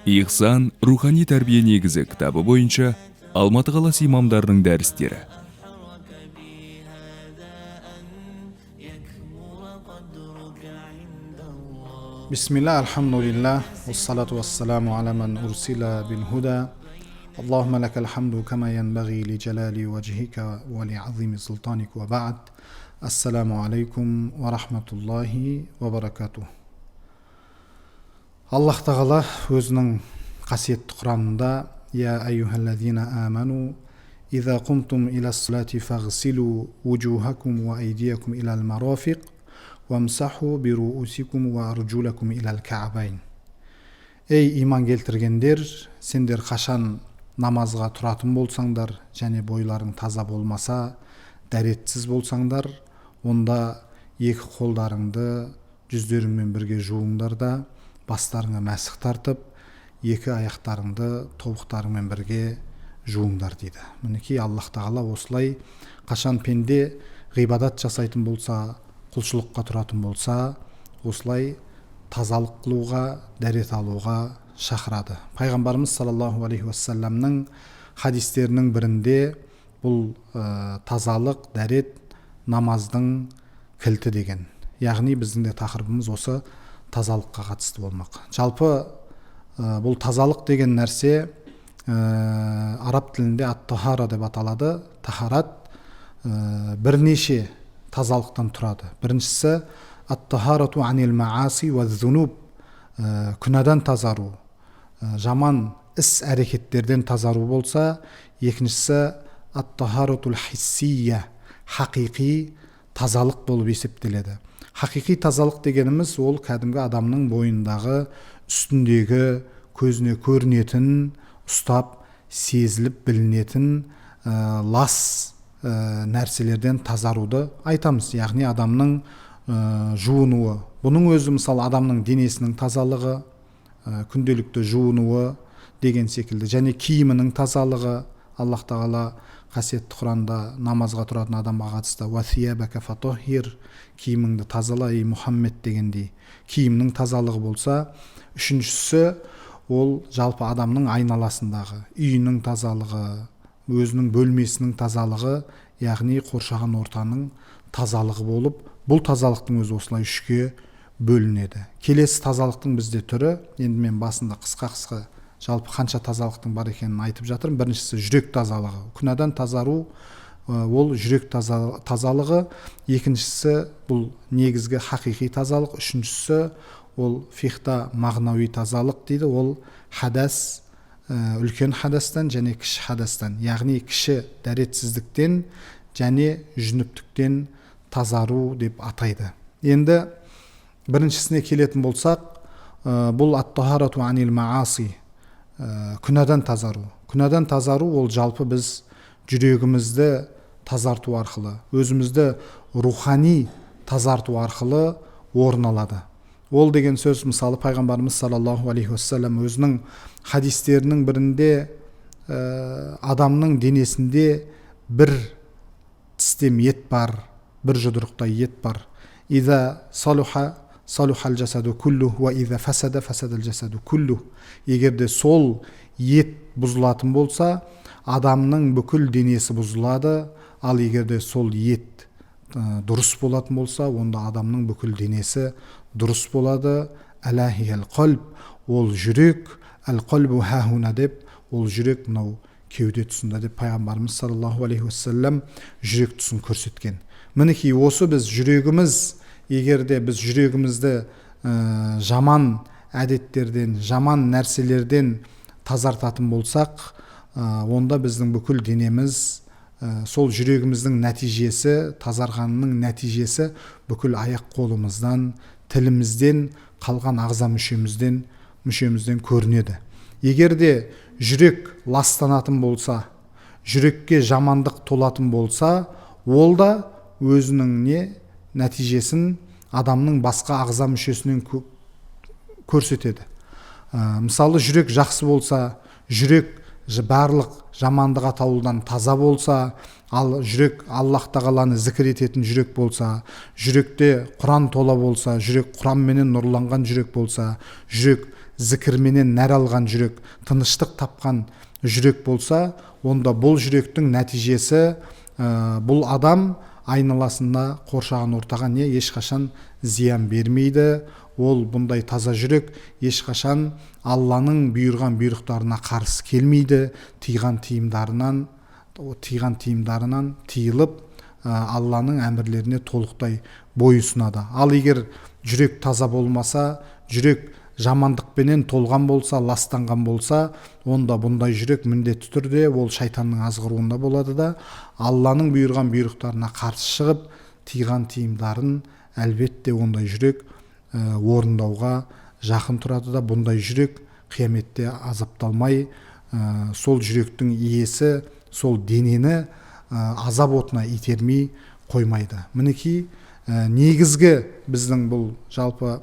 Ихсан рухани тәрбие негізі кітабы бойынша Алматы қаласы имамдарының дәрістері. Бисмилла, альхамдулилля, вассалату вассаламу аля ман урсила бил худа. Аллахумма лакал хамду кама янбаги ли джалали ваджхика ва ли азими султаник ва ба'д. Ассаламу алейкум ва рахматуллахи ва баракатух. Аллах тағала өзінің қасиетті Құранында: «Я айюхаллазина аману, иза қумтум иля ссалати фағсилу вуджухакум ва айдиякум илал марафиқ, уамсаху бируусикум ва арджулакум илал каабайн». Ей, иман келтіргендер, сендер қашан намазға тұратын болсаңдар және бойларың таза болмаса, дәретсіз болсаңдар, онда екі қолдарыңды жүздеріңмен бірге жуыңдар да, бастарыңа мәсіх тартып, екі аяқтарыңды тобықтарыңмен бірге жуыңдар дейді. Мінекей, Аллах тағала осылай қашан пенде ғибадат жасайтын болса, құлшылыққа тұратын болса, осылай тазалық қылуға, дәрет алуға шақырады. Пайғамбарымыз саллаллаху алейхи уассаламның хадистерінің бірінде бұл тазалық, дәрет намаздың кілті деген. Яғни біздің де тақырыбымыз осы тазалыққа қатысты болмақ. Жалпы бұл тазалық деген нәрсе араб тілінде ат-тахара деп аталады. Тахарат бірнеше тазалықтан тұрады. Біріншісі ат-тахарату анил мааси уа зунуб, күнәдан тазару, жаман іс әрекеттерден тазару болса, екіншісі ат-тахаратул хиссия, хақиқи тазалық болып есептеледі. Хақиқи тазалық дегеніміз ол кәдімгі адамның бойындағы, үстіндегі, көзіне көрінетін, ұстап, сезіліп білінетін лас нәрселерден тазаруды айтамыз. Яғни адамның жуынуы. Бұның өзі мысалы адамның денесінің тазалығы, күнделікті жуынуы деген секілді, және киімінің тазалығы. Аллах тағала қасиетті Құранда намазға тұратын адамға қатысты «Уа фатаххир», киіміңді тазала, ей Мұхаммед дегендей, киімнің тазалығы болса, үшіншісі ол жалпы адамның айналасындағы үйінің тазалығы, өзінің бөлмесінің тазалығы, яғни қоршаған ортаның тазалығы болып, бұл тазалықтың өзі осылай үшке бөлінеді. Келесі тазалықтың бізде түрі, енді мен басында қысқа-қысқа жалпы қанша тазалықтың бар екенін айтып жатырмын. Біріншісі жүрек тазалығы, күнәдан тазару, ол жүрек тазалығы. Екіншісі бұл негізгі хақиқи тазалық. Үшіншісі ол фихта мағнауи тазалық дейді, ол хадас, үлкен хадастан және кіші хадастан, яғни кіші дәретсіздіктен және жүнүптіктен тазару деп атайды. Енді біріншісіне келетін болсақ, бұл ат-тахарату анил мааси, күнәдан тазару. Күнәдан тазару ол жалпы біз жүрегімізді тазарту арқылы, өзімізді рухани тазарту арқылы орын алады. Ол деген сөз, мысалы, пайғамбарымыз саллаллаху алейхи уассалам өзінің хадистерінің бірінде адамның денесінде бір тістем ет бар, бір жұдырықтай ет бар. Иза салуха салухал жасаду куллу уа иза фасада фасадал жасаду куллу. Егер де сол ет бұзылатын болса, адамның бүкіл денесі бұзылады. Ал егер де сол ет дұрыс болатын болса, онда адамның бүкіл денесі дұрыс болады. Әләхиал қалб, ол жүрек, әл қалбу хахуна деп, ол жүрек мынау кеуде тұсында деп пайғамбарымыз саллаллаху алейхи уассалам жүрек тұсын көрсеткен. Мінекей, осы біз жүрегіміз, егер де біз жүрегімізді жаман әдеттерден, жаман нәрселерден тазартатын болсақ, онда біздің бүкіл денеміз, сол жүрегіміздің нәтижесі, тазарғанының нәтижесі бүкіл аяқ қолымыздан, тілімізден, қалған ағза мүшемізден көрінеді. Егер де жүрек ластанатын болса, жүрекке жамандық толатын болса, ол да өзінің не нәтижесін адамның басқа ағза мүшесінен көрсетеді. Мысалы, жүрек жақсы болса, жүрек барлық жамандық атаулыдан таза болса, ал жүрек Аллах тағаланы зікір ететін жүрек болса, жүректе Құран тола болса, жүрек Құранменен нұрланған жүрек болса, жүрек зікірменен нәр алған жүрек, тыныштық тапқан жүрек болса, онда бұл жүректің нәтижесі, бұл адам айналасында қоршаған ортаға не ешқашан зиян бермейді. Ол бұндай таза жүрек ешқашан Алланың бұйырған бұйрықтарына қарсы келмейді, тыйған тыйымдарынан тыйылып, Алланың әмірлеріне толықтай бойұсынады. Ал егер жүрек таза болмаса, жүрек жамандықпенен толған болса, ластанған болса, онда бұндай жүрек міндетті түрде ол шайтанның азғыруында болады да, Алланың бұйырған бұйрықтарына қарсы шығып, тыйған тыйымдарын әлбетте ондай жүрек орындауға жақын тұрады да, бұндай жүрек қияметте азапталмай, сол жүректің иесі сол денені азап отына итермей қоймайды. Мінекей, негізгі біздің бұл жалпы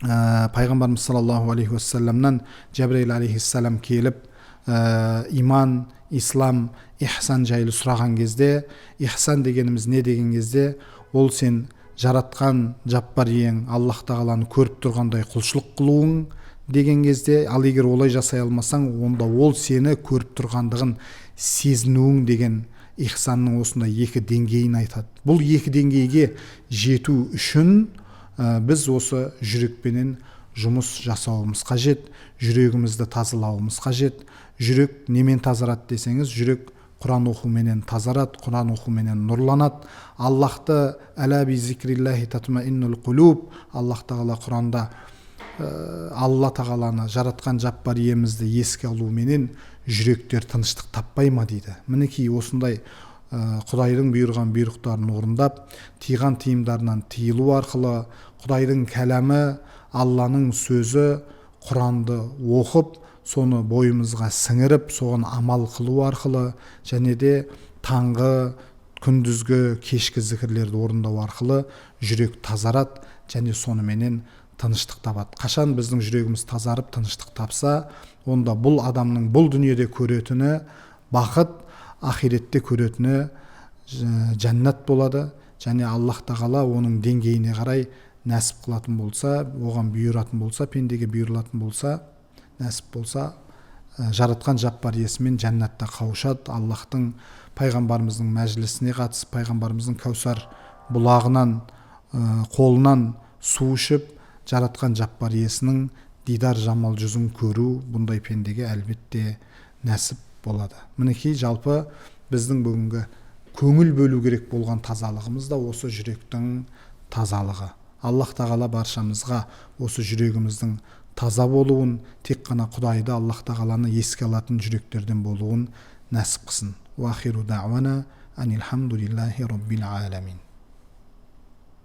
пайғамбарымыз саллаллаху алейхи уассаламнан Жәбірейіл алейхиссалам келіп, иман, ислам, ихсан жайлы сұраған кезде, ихсан дегеніміз не деген кезде, ол сен жаратқан жаппар иең Аллах тағаланы көріп тұрғандай құлшылық қылуың деген кезде, ал егер олай жасай алмасаң, онда ол сені көріп тұрғандығын сезінуің деген ихсанның осындай екі деңгейін айтады. Бұл екі деңгейге жету үшін біз осы жүрекпенен жұмыс жасауымыз қажет, жүрегімізді тазалауымыз қажет. Жүрек немен тазарады десеңіз, жүрек Құран оқуменен тазарады, Құран оқуменен нұрланады. Аллахты әла би зикриллахи татмаиннул қулуб, Аллах тағала Құранда Алла тағаланы, жаратқан жаппар иемізді еске алуменен жүректер тыныштық таппай ма дейді. Мінекей осындай Құдайдың бұйырған бұйрықтарын орындап, тыйған тыйымдарынан тыйылу арқылы Құдайдың кәләмі, Алланың сөзі Құранды оқып, соны бойымызға сіңіріп, соған амал қылу арқылы және де таңғы, күндізгі, кешкі зікірлерді орындау арқылы жүрек тазарады және соныменен тыныштық табады. Қашан біздің жүрегіміз тазарып, тыныштық тапса, онда бұл адамның бұл дүниеде көретіні бақыт, ақиретте көретіні жәннат болады. Және Аллах тағала оның деңгейіне қарай нәсіп қылатын болса, оған бұйыратын болса, пендеге бұйырылатын болса, нәсіп болса, жаратқан жаппар иесімен жәннатта қауышады. Аллахтың, пайғамбарымыздың мәжілісіне қатысып, пайғамбарымыздың кәусар бұлағынан, қолынан су ішіп, жаратқан жаппар иесінің дидар жамал жүзін көру бұндай пендеге әлбетте нәсіп болады. Мінекей жалпы біздің бүгінгі көңіл бөлу керек болған тазалығымыз да осы жүректің тазалығы. Аллах тағала баршамызға осы жүрегіміздің таза болуын, тек қана Құдайды, Аллах тағаланы еске алатын жүректерден болуын нәсіп қылсын. Уа ахиру дауана анилхамдулиллахи роббил аламин.